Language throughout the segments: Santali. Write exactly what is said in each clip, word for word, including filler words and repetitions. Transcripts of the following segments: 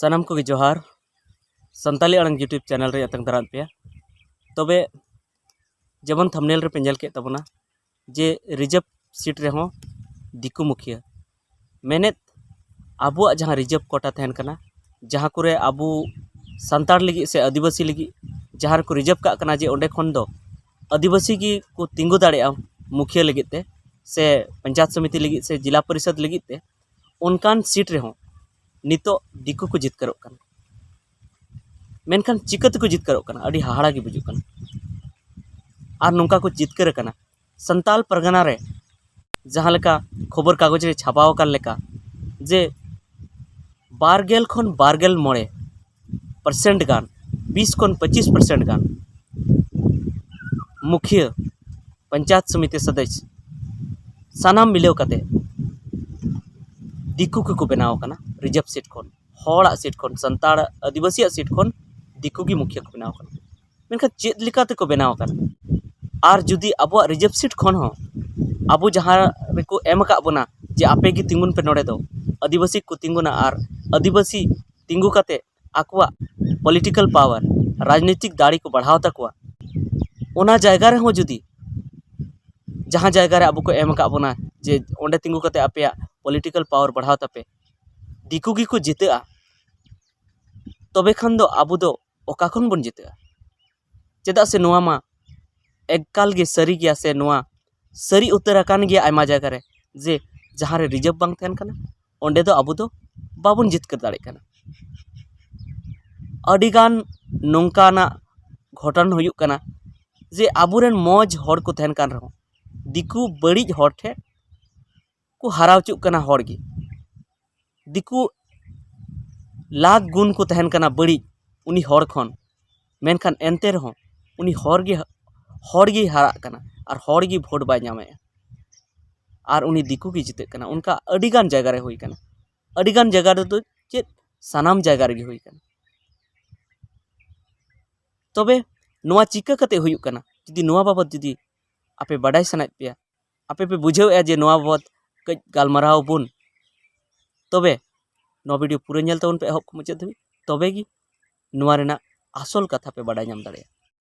ᱥᱟᱱᱟᱢ ᱠᱚᱜᱮ ᱡᱚᱦᱟᱨ᱾ ᱥᱟᱱᱛᱟᱞᱤ ᱟᱲᱟᱝ YouTube ᱪᱮᱱᱮᱞ ᱨᱮ ᱟᱛᱟᱝ ᱫᱟᱨᱟᱢ ᱯᱮᱭᱟ᱾ ᱛᱚᱵᱮ ᱡᱮᱢᱚᱱ ᱛᱷᱟᱢᱵᱱᱮᱞ ᱨᱮᱯᱮ ᱧᱮᱞ ᱠᱮᱫ ᱛᱟᱵᱚᱱᱟ ᱡᱮ ᱨᱤᱡᱟᱨᱵᱷ ᱥᱤᱴ ᱨᱮᱦᱚᱸ ᱫᱤᱠᱩ ᱢᱩᱠᱷᱤᱭᱟᱹ, ᱢᱮᱱᱮᱫ ᱟᱵᱚᱣᱟᱜ ᱡᱟᱦᱟᱸ ᱨᱤᱡᱟᱨᱵᱷ ᱠᱳᱴᱟ ᱛᱟᱦᱮᱱ ᱠᱟᱱᱟ, ᱡᱟᱦᱟᱸ ᱠᱚᱨᱮ ᱟᱵᱚ ᱥᱟᱱᱛᱟᱲ ᱞᱟᱹᱜᱤᱫ ᱥᱮ ᱟᱹᱫᱤᱵᱟᱹᱥᱤ ᱞᱟᱹᱜᱤᱫ ᱡᱟᱦᱟᱸ ᱨᱮᱠᱚ ᱨᱤᱡᱟᱨᱵᱷ ᱠᱟᱜ ᱠᱟᱱᱟ ᱡᱮ ᱚᱸᱰᱮ ᱠᱷᱚᱱ ᱫᱚ ᱟᱹᱫᱤᱵᱟᱹᱥᱤ ᱜᱮ ᱠᱚ ᱛᱤᱸᱜᱩ ᱫᱟᱲᱮᱭᱟᱜᱼᱟ ᱢᱩᱠᱷᱤᱭᱟᱹ ᱞᱟᱹᱜᱤᱫ ᱛᱮ ᱥᱮ ᱯᱚᱧᱪᱟᱭᱮᱛ ᱥᱚᱢᱤᱛᱤ ᱞᱟᱹᱜᱤᱫ ᱥᱮ ᱡᱮᱞᱟ ᱯᱚᱨᱤᱥᱚᱫᱽ ᱞᱟᱹᱜᱤᱫ ᱛᱮ, ᱚᱱᱠᱟᱱ ᱥᱤᱴ ᱨᱮᱦᱚᱸ ᱱᱤᱛᱚᱜ ᱫᱤᱠᱩ ᱠᱚ ᱡᱤᱛᱠᱟᱹᱨᱚᱜ ᱠᱟᱱᱟ᱾ ᱢᱮᱱᱠᱷᱟᱱ ᱪᱤᱠᱟᱹ ᱛᱮᱠᱚ ᱡᱤᱛᱠᱟᱹᱨᱚᱜ ᱠᱟᱱᱟ? ᱟᱹᱰᱤ ᱦᱟᱦᱟᱲᱟ ᱜᱮ ᱵᱩᱡᱩᱜ ᱠᱟᱱᱟ᱾ ᱟᱨ ᱱᱚᱝᱠᱟ ᱠᱚ ᱡᱤᱛᱠᱟᱹᱨ ᱟᱠᱟᱱᱟ᱾ ᱥᱟᱱᱛᱟᱞ ᱯᱟᱨᱜᱟᱱᱟ ᱨᱮ ᱡᱟᱦᱟᱸ ᱞᱮᱠᱟ ᱠᱷᱚᱵᱚᱨ ᱠᱟᱜᱚᱡᱽ ᱨᱮ ᱪᱷᱟᱯᱟᱣ ᱟᱠᱟᱱ ᱞᱮᱠᱟ ᱡᱮ ᱵᱟᱨ ᱜᱮᱞ ᱠᱷᱚᱱ ᱵᱟᱨ ᱜᱮᱞ ᱢᱚᱬᱮ ᱯᱟᱨᱥᱮᱱᱴ ᱜᱟᱱ, ᱵᱤᱥ ᱠᱷᱚᱱ ᱯᱚᱸᱪᱤᱥ ᱯᱟᱨᱥᱮᱱᱴ ᱜᱟᱱ ᱢᱩᱠᱷᱤᱭᱟᱹ, ᱯᱚᱧᱪᱟᱭᱮᱛ ᱥᱚᱢᱤᱛᱤ ᱥᱚᱫᱚᱥᱭᱚ ᱥᱟᱱᱟᱢ ᱢᱤᱞᱟᱹᱣ ᱠᱟᱛᱮ ᱫᱤᱠᱩ ᱠᱚᱠᱚ ᱵᱮᱱᱟᱣ ᱟᱠᱟᱱᱟ ᱨᱤᱡᱟᱨᱵᱷ ᱥᱤᱴ ᱠᱷᱚᱱ, ᱦᱚᱲᱟᱜ ᱥᱤᱴ ᱠᱷᱚᱱ, ᱥᱟᱱᱛᱟᱲ ᱟᱹᱫᱤᱵᱟᱹᱥᱤᱭᱟᱜ ᱥᱤᱴ ᱠᱷᱚᱱ ᱫᱤᱠᱩ ᱜᱮ ᱢᱩᱠᱷᱤᱭᱟᱹ ᱠᱚ ᱵᱮᱱᱟᱣ ᱟᱠᱟᱱᱟ᱾ ᱢᱮᱱᱠᱷᱟᱱ ᱪᱮᱫ ᱞᱮᱠᱟ ᱛᱮᱠᱚ ᱵᱮᱱᱟᱣ ᱟᱠᱟᱱᱟ? ᱟᱨ ᱡᱩᱫᱤ ᱟᱵᱚᱣᱟᱜ ᱨᱤᱡᱟᱨᱵᱷ ᱥᱤᱴ ᱠᱷᱚᱱ ᱦᱚᱸ ᱟᱵᱚ ᱡᱟᱦᱟᱸ ᱨᱮᱠᱚ ᱮᱢ ᱟᱠᱟᱫ ᱵᱚᱱᱟ ᱡᱮ ᱟᱯᱮ ᱜᱮ ᱛᱤᱸᱜᱩᱱ ᱯᱮ ᱱᱚᱰᱮ ᱫᱚ, ᱟᱹᱫᱤᱵᱟᱹᱥᱤ ᱠᱚ ᱛᱤᱸᱜᱩᱱᱟ ᱟᱨ ᱟᱹᱫᱤᱵᱟᱹᱥᱤ ᱛᱤᱸᱜᱩ ᱠᱟᱛᱮ ᱟᱠᱚᱣᱟᱜ ᱯᱚᱞᱤᱴᱤᱠᱟᱞ ᱯᱟᱣᱟᱨ, ᱨᱟᱡᱽᱱᱤᱛᱤᱠ ᱫᱟᱲᱮ ᱠᱚ ᱵᱟᱲᱦᱟᱣ ᱛᱟᱠᱚᱣᱟ, ᱚᱱᱟ ᱡᱟᱭᱜᱟ ᱨᱮᱦᱚᱸ ᱡᱩᱫᱤ ᱡᱟᱦᱟᱸ ᱡᱟᱭᱜᱟ ᱨᱮ ᱟᱵᱚ ᱠᱚ ᱮᱢ ᱟᱠᱟᱫ ᱵᱚᱱᱟ ᱡᱮ ᱚᱸᱰᱮ ᱛᱤᱸᱜᱩ ᱠᱟᱛᱮ ᱟᱯᱮᱭᱟᱜ ᱯᱚᱞᱤᱴᱤᱠᱟᱞ ᱯᱟᱣᱟᱨ ᱵᱟᱲᱦᱟᱣ ᱛᱟᱯᱮ, ᱫᱤᱠᱩ ᱜᱮᱠᱚ ᱡᱤᱛᱟᱹᱜᱼᱟ, ᱛᱚᱵᱮ ᱠᱷᱟᱱ ᱫᱚ ᱟᱵᱚ ᱫᱚ ᱚᱠᱟ ᱠᱷᱚᱱ ᱵᱚᱱ ᱡᱤᱛᱟᱹᱜᱼᱟ? ᱪᱮᱫᱟᱜ ᱥᱮ ᱱᱚᱣᱟ ᱢᱟ ᱮᱠᱟᱞ ᱜᱮ ᱥᱟᱹᱨᱤ ᱜᱮᱭᱟ, ᱥᱮ ᱱᱚᱣᱟ ᱥᱟᱹᱨᱤ ᱩᱛᱟᱹᱨ ᱟᱠᱟᱱ ᱜᱮᱭᱟ ᱟᱭᱢᱟ ᱡᱟᱭᱜᱟ ᱨᱮ, ᱡᱮ ᱡᱟᱦᱟᱸ ᱨᱮ ᱨᱤᱡᱟᱨᱵᱷ ᱵᱟᱝ ᱛᱟᱦᱮᱱ ᱠᱟᱱᱟ ᱚᱸᱰᱮ ᱫᱚ ᱟᱵᱚ ᱫᱚ ᱵᱟᱵᱚᱱ ᱡᱤᱛᱠᱟᱹᱨ ᱫᱟᱲᱮᱭᱟᱜ ᱠᱟᱱᱟ᱾ ᱟᱹᱰᱤᱜᱟᱱ ᱱᱚᱝᱠᱟᱱᱟᱜ ᱜᱷᱚᱴᱚᱱ ᱦᱩᱭᱩᱜ ᱠᱟᱱᱟ ᱡᱮ ᱟᱵᱚᱨᱮᱱ ᱢᱚᱡᱽ ᱦᱚᱲ ᱠᱚ ᱛᱟᱦᱮᱱ ᱠᱟᱱ ᱨᱮᱦᱚᱸ ᱫᱤᱠᱩ ᱵᱟᱹᱲᱤᱡ ᱦᱚᱲ ᱴᱷᱮᱱ ᱠᱚ ᱦᱟᱨᱟ ᱦᱚᱪᱚᱜ ᱠᱟᱱᱟ ᱦᱚᱲ ᱜᱮ᱾ ᱫᱤᱠᱩ ᱞᱟᱠᱷ ᱜᱩᱱ ᱠᱚ ᱛᱟᱦᱮᱱ ᱠᱟᱱᱟ ᱵᱟᱹᱲᱤᱡ ᱩᱱᱤ ᱦᱚᱲ ᱠᱷᱚᱱ, ᱢᱮᱱᱠᱷᱟᱱ ᱮᱱᱛᱮ ᱨᱮᱦᱚᱸ ᱩᱱᱤ ᱦᱚᱲ ᱜᱮ, ᱦᱚᱲ ᱜᱮᱭ ᱦᱟᱨᱟᱜ ᱠᱟᱱᱟ ᱟᱨ ᱦᱚᱲ ᱜᱮ ᱵᱷᱳᱴ ᱵᱟᱭ ᱧᱟᱢᱮᱫᱼᱟ᱾ ᱟᱨ ᱩᱱᱤ ᱫᱤᱠᱩ ᱜᱮ ᱡᱤᱛᱟᱹᱜ ᱠᱟᱱᱟ᱾ ᱚᱱᱠᱟ ᱟᱹᱰᱤᱜᱟᱱ ᱡᱟᱭᱜᱟ ᱨᱮ ᱦᱩᱭ ᱠᱟᱱᱟ, ᱟᱹᱰᱤᱜᱟᱱ ᱡᱟᱭᱜᱟ ᱨᱮᱫᱚ ᱪᱮᱫ, ᱥᱟᱱᱟᱢ ᱡᱟᱭᱜᱟ ᱨᱮᱜᱮ ᱦᱩᱭ ᱠᱟᱱᱟ᱾ ᱛᱚᱵᱮ ᱱᱚᱣᱟ ᱪᱤᱠᱟᱹ ᱠᱟᱛᱮ ᱦᱩᱭᱩᱜ ᱠᱟᱱᱟ? ᱡᱩᱫᱤ ᱱᱚᱣᱟ ᱵᱟᱵᱚᱫ ᱡᱩᱫᱤ ᱟᱯᱮ ᱵᱟᱰᱟᱭ ᱥᱟᱱᱟᱭᱮᱫ ᱯᱮᱭᱟ, ᱟᱯᱮ ᱯᱮ ᱵᱩᱡᱷᱟᱹᱣᱮᱫᱼᱟ ᱡᱮ ᱱᱚᱣᱟ ᱵᱟᱵᱚᱫ ᱠᱟᱹᱡ ᱜᱟᱞᱢᱟᱨᱟᱣ ᱵᱚᱱ, ᱛᱚᱵᱮ ᱱᱚᱣᱟ ᱵᱷᱤᱰᱤᱭᱳ ᱯᱩᱨᱟᱹ ᱧᱮᱞ ᱛᱟᱵᱚᱱ ᱯᱮ ᱮᱦᱚᱵ ᱠᱷᱚᱱ ᱢᱩᱪᱟᱹᱫ ᱫᱷᱟᱹᱵᱤᱡ, ᱛᱚᱵᱮ ᱜᱮ ᱱᱚᱣᱟ ᱨᱮᱱᱟᱜ ᱟᱥᱚᱞ ᱠᱟᱛᱷᱟ ᱯᱮ ᱵᱟᱰᱟᱭ ᱧᱟᱢ ᱫᱟᱲᱮᱭᱟᱜᱼᱟ᱾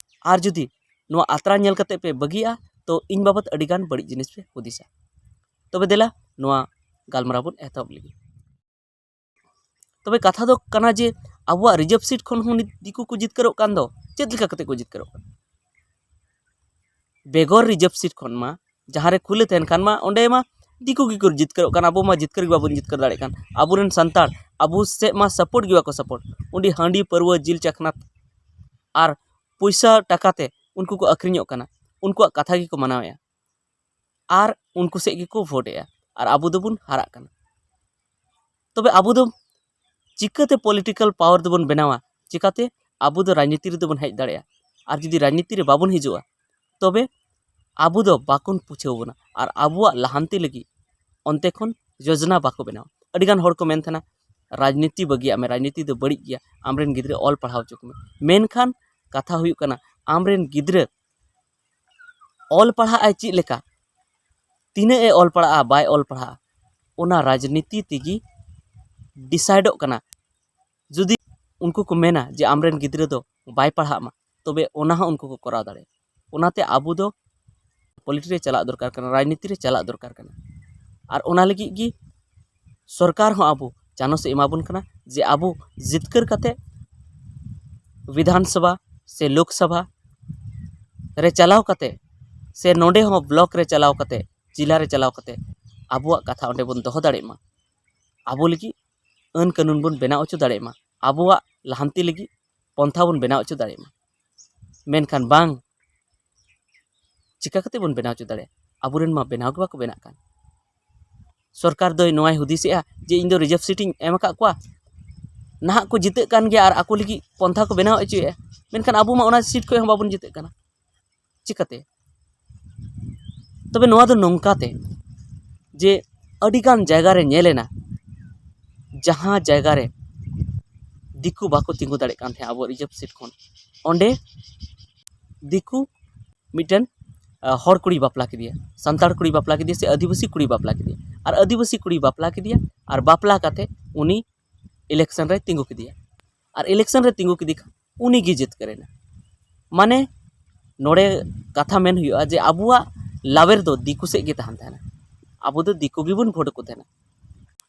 ᱟᱨ ᱡᱩᱫᱤ ᱱᱚᱣᱟ ᱟᱛᱨᱟ ᱧᱮᱞ ᱠᱟᱛᱮ ᱯᱮ ᱵᱟᱹᱜᱤᱭᱟᱜᱼᱟ, ᱛᱚ ᱤᱧ ᱵᱟᱵᱚᱛ ᱟᱹᱰᱤᱜᱟᱱ ᱵᱟᱹᱲᱤᱡ ᱡᱤᱱᱤᱥ ᱯᱮ ᱦᱩᱫᱤᱥᱟ᱾ ᱛᱚᱵᱮ ᱫᱮᱞᱟ ᱱᱚᱣᱟ ᱜᱟᱞᱢᱟᱨᱟᱣ ᱵᱚᱱ ᱮᱛᱚᱦᱚᱵ ᱞᱮᱜᱮ᱾ ᱛᱚᱵᱮ ᱠᱟᱛᱷᱟ ᱫᱚ ᱠᱟᱱᱟ ᱡᱮ ᱟᱵᱚᱣᱟᱜ ᱨᱤᱡᱟᱨᱵᱷ ᱥᱤᱴ ᱠᱷᱚᱱ ᱦᱚᱸ ᱱᱤᱛ ᱫᱤᱠᱩ ᱠᱚ ᱡᱤᱛᱠᱟᱹᱨᱚᱜ ᱠᱟᱱ ᱫᱚ, ᱪᱮᱫ ᱞᱮᱠᱟ ᱠᱟᱛᱮ ᱠᱚ ᱡᱤᱛᱠᱟᱹᱨᱚᱜ ᱠᱟᱱᱟ? ᱵᱮᱜᱚᱨ ᱨᱤᱡᱟᱨᱵᱷ ᱥᱤᱴ ᱠᱷᱚᱱ ᱢᱟ ᱡᱟᱦᱟᱸ ᱨᱮ ᱠᱷᱩᱞᱟᱹ ᱛᱟᱦᱮᱱ ᱠᱷᱟᱱ ᱢᱟ ᱚᱸᱰᱮ ᱢᱟ ᱫᱤᱠᱩ ᱜᱮᱠᱚ ᱡᱤᱛᱠᱟᱹᱨᱚᱜ ᱠᱟᱱ, ᱟᱵᱚ ᱢᱟ ᱡᱤᱛᱠᱟᱹᱨ ᱜᱮ ᱵᱟᱵᱚᱱ ᱡᱤᱛᱠᱟᱹᱨ ᱫᱟᱲᱮᱭᱟᱜ ᱠᱟᱱ᱾ ᱟᱵᱚᱨᱮᱱ ᱥᱟᱱᱛᱟᱲ ᱟᱵᱚ ᱥᱮᱫ ᱢᱟ ᱥᱟᱯᱳᱨᱴ ᱜᱮ ᱵᱟᱠᱚ ᱥᱟᱯᱳᱨᱴ᱾ ᱚᱸᱰᱮ ᱦᱟᱺᱰᱤ, ᱯᱟᱹᱨᱣᱟᱹ, ᱡᱤᱞ ᱪᱟᱠᱷᱱᱟ ᱟᱨ ᱯᱚᱭᱥᱟ ᱴᱟᱠᱟ ᱛᱮ ᱩᱱᱠᱩ ᱠᱚ ᱟᱹᱠᱷᱨᱤᱧᱚᱜ ᱠᱟᱱᱟ, ᱩᱱᱠᱩᱣᱟᱜ ᱠᱟᱛᱷᱟ ᱜᱮᱠᱚ ᱢᱟᱱᱟᱣᱮᱫᱼᱟ ᱟᱨ ᱩᱱᱠᱩ ᱥᱮᱫ ᱜᱮᱠᱚ ᱵᱷᱳᱴ ᱮᱫᱼᱟ ᱟᱨ ᱟᱵᱚ ᱫᱚᱵᱚᱱ ᱦᱟᱨᱟᱜ ᱠᱟᱱᱟ᱾ ᱛᱚᱵᱮ ᱟᱵᱚ ᱫᱚ ᱪᱤᱠᱟᱹᱛᱮ ᱯᱚᱞᱤᱴᱤᱠᱮᱞ ᱯᱟᱣᱟᱨ ᱫᱚᱵᱚᱱ ᱵᱮᱱᱟᱣᱟ? ᱪᱤᱠᱟᱹᱛᱮ ᱟᱵᱚ ᱫᱚ ᱨᱟᱡᱽᱱᱤᱛᱤ ᱨᱮᱫᱚ ᱵᱚᱱ ᱦᱮᱡ ᱫᱟᱲᱮᱭᱟᱜᱼᱟ? ᱟᱨ ᱡᱩᱫᱤ ᱨᱟᱡᱽᱱᱤᱛᱤ ᱨᱮ ᱵᱟᱵᱚᱱ ᱦᱤᱡᱩᱜᱼᱟ, ᱛᱚᱵᱮ ᱟᱵᱚ ᱫᱚ ᱵᱟᱠᱚ ᱯᱩᱪᱷᱟᱹᱣ ᱵᱚᱱᱟ ᱟᱨ ᱟᱵᱚᱣᱟᱜ ᱞᱟᱦᱟᱱᱛᱤ ᱞᱟᱹᱜᱤᱫ ᱚᱱᱛᱮ ᱠᱷᱚᱱ ᱡᱳᱡᱽᱱᱟ ᱵᱟᱠᱚ ᱵᱮᱱᱟᱣᱟ᱾ ᱟᱹᱰᱤᱜᱟᱱ ᱦᱚᱲ ᱠᱚ ᱢᱮᱱ ᱛᱟᱦᱮᱱᱟ, "ᱨᱟᱡᱽᱱᱤᱛᱤ ᱵᱟᱹᱜᱤᱭᱟᱜ ᱢᱮ, ᱨᱟᱡᱽᱱᱤᱛᱤ ᱫᱚ ᱵᱟᱹᱲᱤᱡ ᱜᱮᱭᱟ, ᱟᱢᱨᱮᱱ ᱜᱤᱫᱽᱨᱟᱹ ᱚᱞ ᱯᱟᱲᱦᱟᱣ ᱦᱚᱪᱚ ᱠᱚᱢᱮ᱾" ᱢᱮᱱᱠᱷᱟᱱ ᱠᱟᱛᱷᱟ ᱦᱩᱭᱩᱜ ᱠᱟᱱᱟ, ᱟᱢᱨᱮᱱ ᱜᱤᱫᱽᱨᱟᱹ ᱚᱞ ᱯᱟᱲᱦᱟᱜ ᱟᱭ ᱪᱮᱫ ᱞᱮᱠᱟ, ᱛᱤᱱᱟᱹᱜ ᱮ ᱚᱞ ᱯᱟᱲᱦᱟᱜᱼᱟ, ᱵᱟᱭ ᱚᱞ ᱯᱟᱲᱦᱟᱜᱼᱟ, ᱚᱱᱟ ᱨᱟᱡᱽᱱᱤᱛᱤ ᱛᱮᱜᱮ ᱰᱤᱥᱟᱭᱤᱰᱚᱜ ᱠᱟᱱᱟ᱾ ᱡᱩᱫᱤ ᱩᱱᱠᱩ ᱠᱚ ᱢᱮᱱᱟ ᱡᱮ ᱟᱢᱨᱮᱱ ᱜᱤᱫᱽᱨᱟᱹ ᱫᱚ ᱵᱟᱭ ᱯᱟᱲᱦᱟᱜ ᱢᱟ, ᱛᱚᱵᱮ ᱚᱱᱟ ᱦᱚᱸ ᱩᱱᱠᱩ ᱠᱚ ᱠᱚᱨᱟᱣ ᱫᱟᱲᱮᱭᱟᱜᱼᱟ᱾ ᱚᱱᱟᱛᱮ ᱟᱵᱚ ᱫᱚ ᱯᱚᱞᱤᱴᱤᱠᱥ ᱨᱮ ᱪᱟᱞᱟᱜ ᱫᱚᱨᱠᱟᱨ ᱠᱟᱱᱟ, ᱨᱟᱡᱽᱱᱤᱛᱤ ᱨᱮ ᱪᱟᱞᱟᱜ ᱫᱚᱨᱠᱟᱨ ᱠᱟᱱᱟ᱾ ᱟᱨ ᱚᱱᱟ ᱞᱟᱹᱜᱤᱫ ᱜᱮ ᱥᱚᱨᱠᱟᱨ ᱦᱚᱸ ᱟᱵᱚ ᱪᱟᱱᱚᱥ ᱮ ᱮᱢᱟᱵᱚᱱ ᱠᱟᱱᱟ ᱡᱮ ᱟᱵᱚ ᱡᱤᱛᱠᱟᱹᱨ ᱠᱟᱛᱮ ᱵᱤᱫᱷᱟᱱ ᱥᱚᱵᱷᱟ ᱥᱮ ᱞᱳᱠ ᱥᱚᱵᱷᱟ ᱨᱮ ᱪᱟᱞᱟᱣ ᱠᱟᱛᱮ ᱥᱮ ᱱᱚᱰᱮ ᱦᱚᱸ ᱵᱞᱚᱠ ᱨᱮ ᱪᱟᱞᱟᱣ ᱠᱟᱛᱮ, ᱡᱮᱞᱟ ᱨᱮ ᱪᱟᱞᱟᱣ ᱠᱟᱛᱮ ᱟᱵᱚᱣᱟᱜ ᱠᱟᱛᱷᱟ ᱚᱸᱰᱮ ᱵᱚᱱ ᱫᱚᱦᱚ ᱫᱟᱲᱮᱭᱟᱜ ᱢᱟ, ᱟᱵᱚ ᱞᱟᱹᱜᱤᱫ ᱟᱹᱱ ᱠᱟᱹᱱᱩᱱ ᱵᱚᱱ ᱵᱮᱱᱟᱣ ᱦᱚᱪᱚ ᱫᱟᱲᱮᱭᱟᱜ ᱢᱟ, ᱟᱵᱚᱣᱟᱜ ᱞᱟᱦᱟᱱᱛᱤ ᱞᱟᱹᱜᱤᱫ ᱯᱚᱱᱛᱷᱟ ᱵᱚᱱ ᱵᱮᱱᱟᱣ ᱦᱚᱪᱚ ᱫᱟᱲᱮᱭᱟᱜ ᱢᱟ᱾ ᱢᱮᱱᱠᱷᱟᱱ ᱵᱟᱝ, ᱪᱤᱠᱟ ᱠᱟᱛᱮ ᱵᱚᱱ ᱵᱮᱱᱟᱣ ᱦᱚᱪᱚ ᱫᱟᱲᱮᱭᱟᱜᱼᱟ? ᱟᱵᱚᱨᱮᱱ ᱢᱟ ᱵᱮᱱᱟᱣ ᱜᱮ ᱵᱟᱠᱚ ᱵᱮᱱᱟᱜ ᱠᱟᱱ᱾ ᱥᱚᱨᱠᱟᱨ ᱫᱚᱭ ᱱᱚᱣᱟᱭ ᱦᱩᱫᱤᱥᱮᱜᱼᱟ ᱡᱮ ᱤᱧ ᱫᱚ ᱨᱤᱡᱟᱨᱵᱷ ᱥᱤᱴ ᱤᱧ ᱮᱢ ᱟᱠᱟᱫ ᱠᱚᱣᱟ, ᱱᱟᱦᱟᱜ ᱠᱚ ᱡᱤᱛᱟᱹᱜ ᱠᱟᱱ ᱜᱮᱭᱟ ᱟᱨ ᱟᱠᱚ ᱞᱟᱹᱜᱤᱫ ᱯᱚᱱᱛᱷᱟ ᱠᱚ ᱵᱮᱱᱟᱣ ᱦᱚᱪᱚᱭᱮᱫᱼᱟ, ᱢᱮᱱᱠᱷᱟᱱ ᱟᱵᱚ ᱢᱟ ᱚᱱᱟ ᱥᱤᱴ ᱠᱷᱚᱱ ᱦᱚᱸ ᱵᱟᱵᱚᱱ ᱡᱤᱛᱟᱹᱜ ᱠᱟᱱᱟ᱾ ᱪᱤᱠᱟᱹᱛᱮ? ᱛᱚᱵᱮ ᱱᱚᱣᱟ ᱫᱚ ᱱᱚᱝᱠᱟᱛᱮ ᱡᱮ ᱟᱹᱰᱤᱜᱟᱱ ᱡᱟᱭᱜᱟ ᱨᱮ ᱧᱮᱞ ᱮᱱᱟ, ᱡᱟᱦᱟᱸ ᱡᱟᱭᱜᱟ ᱨᱮ ᱫᱤᱠᱩ ᱵᱟᱠᱚ ᱛᱤᱸᱜᱩ ᱫᱟᱲᱮᱭᱟᱜ ᱠᱟᱱ ᱛᱟᱦᱮᱸᱫ ᱟᱵᱚᱣᱟᱜ ᱨᱤᱡᱟᱨᱵᱷ ᱥᱤᱴ ᱠᱷᱚᱱ, ᱚᱸᱰᱮ ᱫᱤᱠᱩ ᱢᱤᱫᱴᱮᱱ ᱦᱚᱲ ᱠᱩᱲᱤ ᱵᱟᱯᱞᱟ ᱠᱮᱫᱮᱭᱟ, ᱥᱟᱱᱛᱟᱲ ᱠᱩᱲᱤ ᱵᱟᱯᱞᱟ ᱠᱮᱫᱮᱭᱟ, ᱥᱮ ᱟᱹᱫᱤᱵᱟᱹᱥᱤ ᱠᱩᱲᱤ ᱵᱟᱯᱞᱟ ᱠᱮᱫᱮᱭᱟ, ᱟᱨ ᱟᱹᱫᱤᱵᱟᱹᱥᱤ ᱠᱩᱲᱤ ᱵᱟᱯᱞᱟ ᱠᱮᱫᱮᱭᱟ, ᱟᱨ ᱵᱟᱯᱞᱟ ᱠᱟᱛᱮ ᱩᱱᱤ ᱤᱞᱮᱠᱥᱚᱱ ᱨᱮ ᱛᱤᱸᱜᱩ ᱠᱮᱫᱮᱭᱟ, ᱟᱨ ᱤᱞᱮᱠᱥᱚᱱ ᱨᱮ ᱛᱤᱸᱜᱩ ᱠᱮᱫᱮ ᱠᱷᱟᱱ ᱩᱱᱤ ᱜᱮ ᱡᱤᱛᱠᱟᱹᱨ ᱮᱱᱟ᱾ ᱢᱟᱱᱮ ᱱᱚᱰᱮ ᱠᱟᱛᱷᱟ ᱢᱮᱱ ᱦᱩᱭᱩᱜᱼᱟ ᱡᱮ ᱟᱵᱚᱣᱟᱜ ᱞᱟᱣᱮᱨ ᱫᱚ ᱫᱤᱠᱩ ᱥᱮᱫ ᱜᱮ ᱛᱟᱦᱮᱱ ᱛᱟᱦᱮᱱᱟ᱾ ᱟᱵᱚ ᱫᱚ ᱫᱤᱠᱩ ᱜᱮᱵᱚᱱ ᱵᱷᱳᱴ ᱟᱠᱚ ᱛᱟᱦᱮᱱᱟ᱾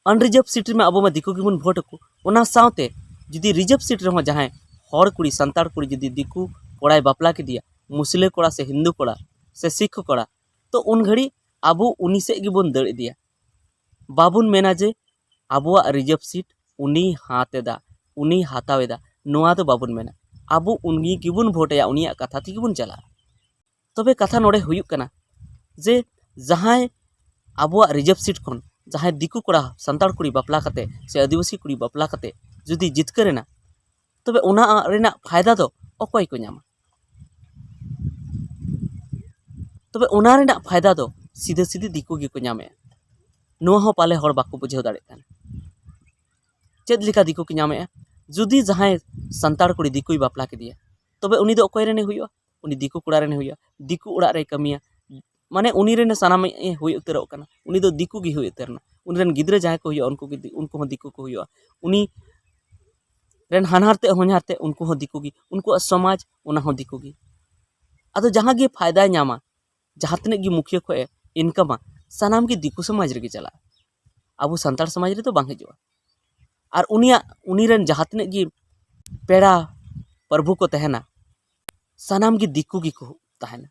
ᱟᱱᱨᱤᱡᱟᱨᱵᱷ ᱥᱤᱴ ᱨᱮᱢᱟ ᱟᱵᱚ ᱢᱟ ᱫᱤᱠᱩ ᱜᱮᱵᱚᱱ ᱵᱷᱳᱴ ᱟᱠᱚ᱾ ᱚᱱᱟ ᱥᱟᱶᱛᱮ ᱡᱩᱫᱤ ᱨᱤᱡᱟᱨᱵᱷ ᱥᱤᱴ ᱨᱮᱦᱚᱸ ᱡᱟᱦᱟᱸᱭ ᱦᱚᱲ ᱠᱩᱲᱤ, ᱥᱟᱱᱛᱟᱲ ᱠᱩᱲᱤ ᱡᱩᱫᱤ ᱫᱤᱠᱩ ᱠᱚᱲᱟᱭ ᱵᱟᱯᱞᱟ ᱠᱮᱫᱮᱭᱟ, ᱢᱩᱥᱞᱟᱹ ᱠᱚᱲᱟ ᱥᱮ ᱦᱤᱱᱫᱩ ᱠᱚᱲᱟ ᱥᱮ ᱥᱤᱠᱷ ᱠᱚᱲᱟ, ᱛᱚ ᱩᱱ ᱜᱷᱟᱹᱲᱤᱡ ᱟᱵᱚ ᱩᱱᱤ ᱥᱮᱫ ᱜᱮᱵᱚᱱ ᱫᱟᱹᱲ ᱤᱫᱤᱭᱟ᱾ ᱵᱟᱵᱚᱱ ᱢᱮᱱᱟ ᱡᱮ ᱟᱵᱚᱣᱟᱜ ᱨᱤᱡᱟᱨᱵᱷ ᱥᱤᱴ ᱩᱱᱤ ᱦᱟᱛ ᱮᱫᱟ, ᱩᱱᱤ ᱦᱟᱛᱟᱣ ᱮᱫᱟ, ᱱᱚᱣᱟ ᱫᱚ ᱵᱟᱵᱚᱱ ᱢᱮᱱᱟ᱾ ᱟᱵᱚ ᱩᱱᱤ ᱜᱮᱵᱚᱱ ᱵᱷᱳᱴ ᱟᱭᱟ, ᱩᱱᱤᱭᱟᱜ ᱠᱟᱛᱷᱟ ᱛᱮᱜᱮ ᱵᱚᱱ ᱪᱟᱞᱟᱜᱼᱟ᱾ ᱛᱚᱵᱮ ᱠᱟᱛᱷᱟ ᱱᱚᱰᱮ ᱦᱩᱭᱩᱜ ᱠᱟᱱᱟ ᱡᱮ ᱡᱟᱦᱟᱸᱭ ᱟᱵᱚᱣᱟᱜ ᱨᱤᱡᱟᱨᱵᱷ ᱥᱤᱴ ᱠᱷᱚᱱ ᱡᱟᱦᱟᱸᱭ ᱫᱤᱠᱩ ᱠᱚᱲᱟ ᱥᱟᱱᱛᱟᱲ ᱠᱩᱲᱤ ᱵᱟᱯᱞᱟ ᱠᱟᱛᱮ ᱥᱮ ᱟᱹᱫᱤᱵᱟᱹᱥᱤ ᱠᱩᱲᱤ ᱵᱟᱯᱞᱟ ᱠᱟᱛᱮ ᱡᱩᱫᱤ ᱡᱤᱛᱠᱟᱹᱨ ᱮᱱᱟ, ᱛᱚᱵᱮ ᱚᱱᱟ ᱨᱮᱱᱟᱜ ᱯᱷᱟᱭᱫᱟ ᱫᱚ ᱚᱠᱚᱭ ᱠᱚ ᱧᱟᱢᱟ? ᱛᱚᱵᱮ ᱚᱱᱟ ᱨᱮᱱᱟᱜ ᱯᱷᱟᱭᱫᱟ ᱫᱚ ᱥᱤᱫᱷᱟᱹ ᱥᱤᱫᱷᱤ ᱫᱤᱠᱩ ᱜᱮᱠᱚ ᱧᱟᱢᱮᱜᱼᱟ᱾ ᱱᱚᱣᱟ ᱦᱚᱸ ᱯᱟᱞᱮ ᱦᱚᱲ ᱵᱟᱠᱚ ᱵᱩᱡᱷᱟᱹᱣ ᱫᱟᱲᱮᱭᱟᱜ ᱠᱟᱱᱟ᱾ ᱪᱮᱫ ᱞᱮᱠᱟ ᱫᱤᱠᱩ ᱠᱚ ᱧᱟᱢᱮᱜᱼᱟ? ᱡᱩᱫᱤ ᱡᱟᱦᱟᱸᱭ ᱥᱟᱱᱛᱟᱲ ᱠᱩᱲᱤ ᱫᱤᱠᱩᱭ ᱵᱟᱯᱞᱟ ᱠᱮᱫᱮᱭᱟ, ᱛᱚᱵᱮ ᱩᱱᱤ ᱫᱚ ᱚᱠᱚᱭ ᱨᱮᱱᱮ ᱦᱩᱭᱩᱜᱼᱟ? ᱩᱱᱤ ᱫᱤᱠᱩ ᱠᱚᱲᱟ ᱨᱮᱱᱮ ᱦᱩᱭᱩᱜᱼᱟ, ᱫᱤᱠᱩ ᱚᱲᱟᱜ ᱨᱮᱭ ᱠᱟᱹᱢᱤᱭᱟ, ᱢᱟᱱᱮ ᱩᱱᱤ ᱨᱮᱱ ᱥᱟᱱᱟᱢ ᱮ ᱦᱩᱭ ᱩᱛᱟᱹᱨᱚᱜ ᱠᱟᱱᱟ, ᱩᱱᱤ ᱫᱚ ᱫᱤᱠᱩ ᱜᱮ ᱦᱩᱭ ᱩᱛᱟᱹᱨ ᱮᱱᱟ᱾ ᱩᱱᱤ ᱨᱮᱱ ᱜᱤᱫᱽᱨᱟᱹ ᱡᱟᱦᱟᱸᱭ ᱠᱚ ᱦᱩᱭᱩᱜᱼᱟ, ᱩᱱᱠᱩ ᱜᱮ ᱫᱤ-, ᱩᱱᱠᱩ ᱦᱚᱸ ᱫᱤᱠᱩ ᱠᱚ ᱦᱩᱭᱩᱜᱼᱟ᱾ ᱩᱱᱤ ᱨᱮᱱ ᱦᱟᱱᱦᱟᱨ ᱛᱮ ᱦᱚᱧᱦᱟᱨ ᱛᱮ ᱩᱱᱠᱩ ᱦᱚᱸ ᱫᱤᱠᱩ ᱜᱮ, ᱩᱱᱠᱩᱣᱟᱜ ᱥᱚᱢᱟᱡᱽ ᱚᱱᱟ ᱦᱚᱸ ᱫᱤᱠᱩ ᱜᱮ᱾ ᱟᱫᱚ ᱡᱟᱦᱟᱸ ᱜᱮ ᱯᱷᱟᱭᱫᱟᱭ ᱧᱟᱢᱟ, ᱡᱟᱦᱟᱸ ᱛᱤᱱᱟᱹᱜ ᱜᱮ ᱢᱩᱠᱷᱤᱭᱟᱹ ᱠᱷᱚᱱ ᱮ ᱤᱱᱠᱟᱢᱟ, ᱥᱟᱱᱟᱢ ᱜᱮ ᱫᱤᱠᱩ ᱥᱚᱢᱟᱡᱽ ᱨᱮᱜᱮ ᱪᱟᱞᱟᱜᱼᱟ, ᱟᱵᱚ ᱥᱟᱱᱛᱟᱲ ᱥᱚᱢᱟᱡᱽ ᱨᱮᱫᱚ ᱵᱟᱝ ᱦᱤᱡᱩᱜᱼᱟ᱾ ᱟᱨ ᱩᱱᱤᱭᱟᱜ, ᱩᱱᱤ ᱨᱮᱱ ᱡᱟᱦᱟᱸ ᱛᱤᱱᱟᱹᱜ ᱜᱮ ᱯᱮᱲᱟ ᱯᱨᱚᱵᱷᱩ ᱠᱚ ᱛᱟᱦᱮᱱᱟ, ᱥᱟᱱᱟᱢ ᱜᱮ ᱫᱤᱠᱩ ᱜᱮᱠᱚ ᱛᱟᱦᱮᱱᱟ᱾